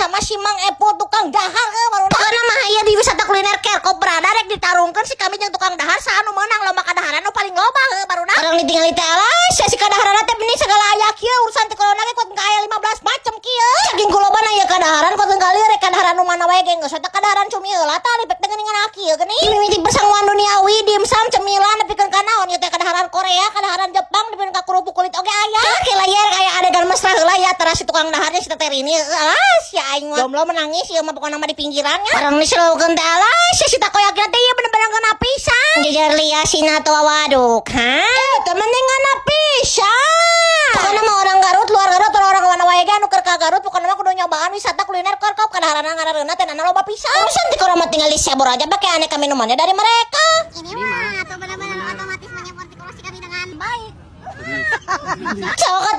Sama si Mang Epo tukang dahar baru. Pokokna mah ieu di wisata kuliner Kerkop berada rek ditarungkeun si kami jeung tukang dahar, saha nu meunang lomba kadaharan nu paling loba barudak. Urang ditinggali teh, alah sia, si kadaharan teh benih segala aya kieu, urusan ti corona ge kuat aya 15 macam kieu. Saking kulobana ieu kadaharan, kuat kali rek kadaharan nu mana wae ge geus eta kadaharan cumi heula tah lipek teh geuningan kieu geuning. Mimiti persanguan duniawi, dimsum, cemilan, nepikeun ka naon ieu teh, kadaharan Korea, kadaharan Jepang, nepikeun ka kerupuk kulit oge aya. Ke layar kayak adegan mesra heula ya antara si tukang daharnya, si Teteh Rini. Alah sia, aing mah jomblo menangis ieu mah, pokokna mah di pinggirannya. Barang diserukeun teh, alah sia, si takoyaki teh ieu bener-bener ngeunah pisan. Jejer lia sina tuh, waduk, ha? Eh, teh mending ngeunah pisan. Pokokna mah orang Garut, luar Garut, atau orang mana wae ge anu keur ka Garut, pokokna mah kudu nyobaan wisata kuliner Kerkop, kadaharana ngareunah teh nana loba pisan. Urusan ti mah tinggal disebor aja pakai aneka minumannya dari mereka. Ini mah tuh benar-benar otomatis menyeporti kami dengan baik. Sok atuh.